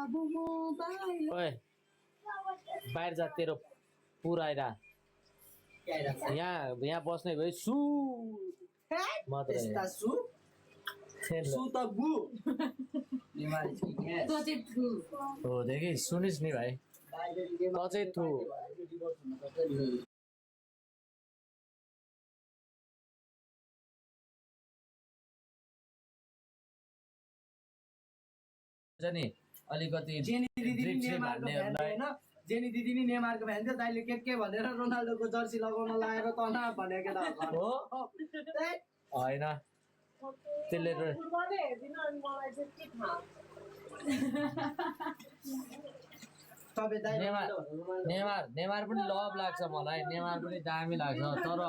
ओए बाहिर जा तेरो पुरा आइरा यहाँ बस्ने भए सु मात्रै हो देखि सुनिस् नि भाइ त चाहिँ थु नि अलिकति जेनी दिदी नि नेमारको भ्यान थियो दाइले के भनेर रोनाल्डोको जर्सी लगाउन लागेको त न भनेको हो हैन त्यसले नेमार पनि लभ लाग्छ मलाई नेमार पनि दामी लाग्छ तर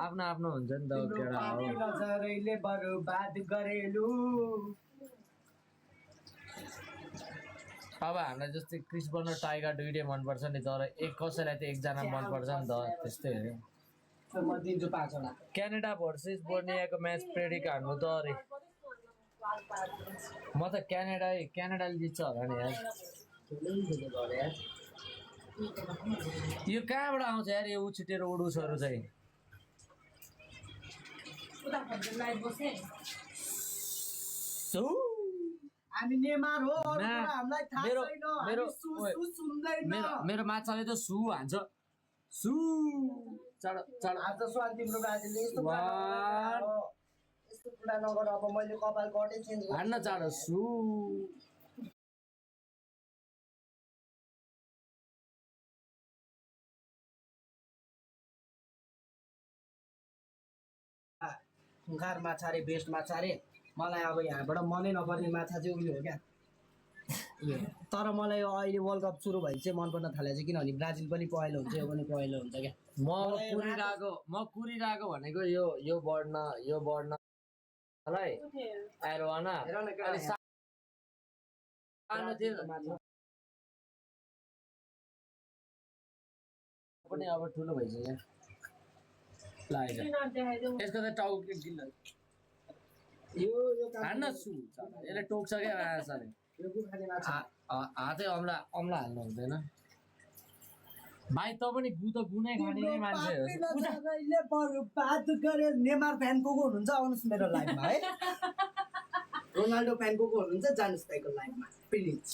आफ्नो आफ्नो हुन्छ नि त केटा हो नजरले बर्बाद गरेलु अब हामीलाई जस्तै क्रिस बर्न टाइगर दुइटै मनपर्छ नि तर कसैलाई त एकजना मनपर्छ नि त त्यस्तै हो म दिन्छु 5 वटा क्यानाडा भर्सेस बोर्नियाको म्याच प्रेडिक हान्नु त अरे म त क्यानाडाले जित्छ होला नि यार यो कहाँबाट आउँछ यार यो उछिटेर उडुसहरू चाहिँ हामी नेमार हो हामीलाई थाहा छैन मेरो माछाले त सु हान्छ सु चाड आज स्वान तिम्रो ब्राजिलले यस्तो कुरा नगर अब मैले कपाल कटै चेन्ज हान्न चाड सु खुङ्खार माछा रे बेस्ट माछा रे मलाई अब यहाँबाट मनै नपर्ने माछा चाहिँ उयो हो क्या तर मलाई अहिले वर्ल्ड कप सुरु भए चाहिँ मन पर्न थालेको छ किनभने ब्राजिल पनि पहिलो हुन्छ यो पनि पहिलो हुन्छ क्या म कुरिरहेको भनेको यो बढ्नलाई एरोवाना पनि अब ठुलो भइसक्यो यसको त टाउको गिल्ला हान्न सु यसले टोक्छ क्या आशाले हातै अम्ला हाल्नु हुँदैन भाइ त पनि गु त गुनै खाने नै मान्छे हो बात गरे नेमार फ्यान को हुनुहुन्छ आउनुहोस् मेरो लाइभमा है रोनाल्डो फ्यान को हुनुहुन्छ जानुहोस् दाइको लाइभमा प्लिज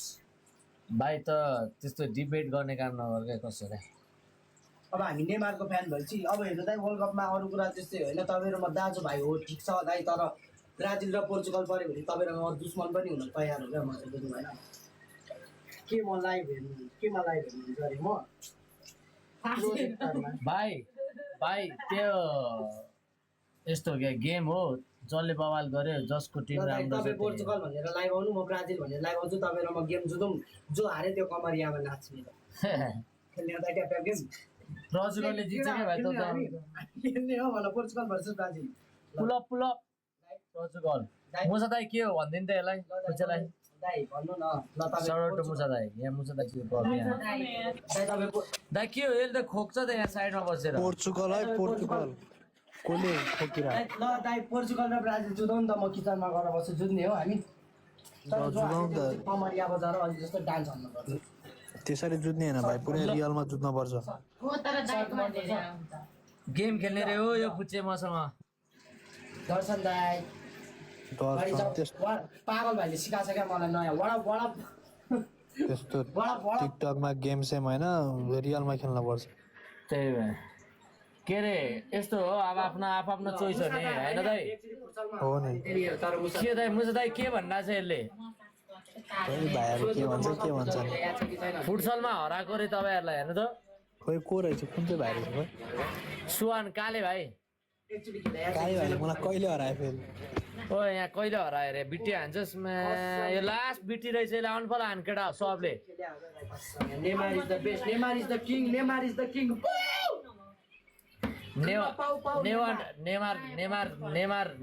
भाइ त त्यस्तो डिबेट गर्ने काम नगर क्या कसैलाई अब हामी नेमारको फ्यान भएपछि अब हेर्नु दाइ वर्ल्ड कपमा अरू कुरा त्यस्तै होइन तपाईँहरू म दाजुभाइ हो ठिक छ दाइ तर ब्राजिल र पोर्चुगल पऱ्यो भने तपाईँहरूमा दुश्मन पनि हुन तयार हो क्या म चाहिँ बुझ्नु भएन केमा लाइभ हेर्नुहुन्छ अरे म भाइ त्यो यस्तो क्या गेम हो जसले बवाल गर्यो जसको टिम राम्रो तपाईँ पोर्चुगल भनेर लाइभ आउनु म ब्राजिल भनेर लाइभ आउँछु तपाईँ र म गेम जुधौँ जो हारे त्यो कमरियामा नाच्ने खेल्ने त क्या गेम पोर्चुगलले जित्छ क्या भाइ त खेल्ने हो भन Portugal versus Brazil pull up Portugal मुसा दाइ के हो भनिदिनु त यसलाई खुच्चालाई दाइ भन्नु न ल सरोटो मुसा दाइ यहाँ मुसा दाइ के गर्नु यहाँ दाइ के हो यसले त खोक्छ त यहाँ साइडमा बसेर पोर्चुगल है पोर्चुगल कसले खोकिरा ल दाइ पोर्चुगल र ब्राजिल जुधौँ नि त म किचनमा गएर बस्छु जुध्ने हो हामी कमरिया बजाएर अलि जस्तो डान्स हाल्नु पर्छ त्यसरी जुत्ने हैन भाइ पुरै रियलमा जुत्न पर्छ गेम खेल्ने रे हो यो पुच्चे मसँग दर्शन दाइ पागल भाइले सिकाएको छ क्या मलाई नयाँ वडा त्यस्तो टिकटकमा गेम सेम हैन रियलमा खेल्न पर्छ त्यही भए के रे यस्तो हो अब आफ्नो चोइस हो नि हैन दाइ हो नि के दाइ मुसा दाइ के भन्दा छ यसले भाइहरु के भन्छ फुटसलमा हराएको रे तपाईहरुलाई हेर्नु त खोइ को रहेछ कुन चाहिँ भाइ रहेछ सुवान काले भाइ काले भाइले मलाई कहिले हरायो फेरि ओ यहाँ कहिले हरायो रे बिटी हान्छस् यो लास्ट बिटी रहेछ यसले अनफल हानकेटा सबले Neymar is the best Neymar is the king Neymar is the king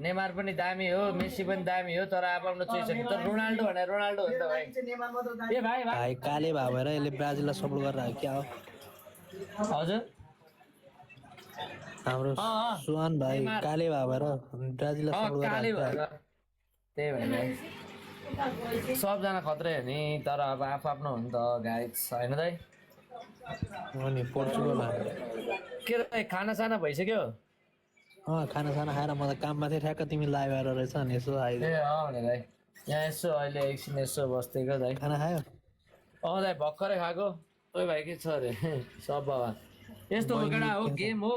Neymar पनि दामी हो मेसी पनि दामी हो तर आफ्नो चोइस हो तर रोनाल्डो भने रोनाल्डो हो नि त भाइ ए भाइ भाइ काले भए भएर यसले ब्राजिललाई सपोर्ट गरेर आयो क्या हो हजुर हाम्रो सुहान भाइ काले भए भएर ब्राजिललाई सपोर्ट गरेर काले भएर त्यही भएर सबजना खत्रै हो नि तर अब आफ्नो हो नि त गाइस होइन दाइ अनि पोर्चुगल के रे खानासाना भइसक्यो खानासाना खाएर म त काममा थिएँ ठ्याक्क तिमी लाइभ आएर रहेछ अनि यसो आइज ए भने दाइ यहाँ यसो अहिले एकछिन यसो बस्दिएको दाइ खाना खायो दाइ भर्खरै खाएको ओइ भाइ के छ अरे सब बाबा यस्तो हो केटा हो गेम हो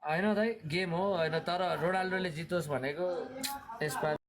होइन दाइ गेम हो होइन तर रोनाल्डोले जितोस् भनेको यसमा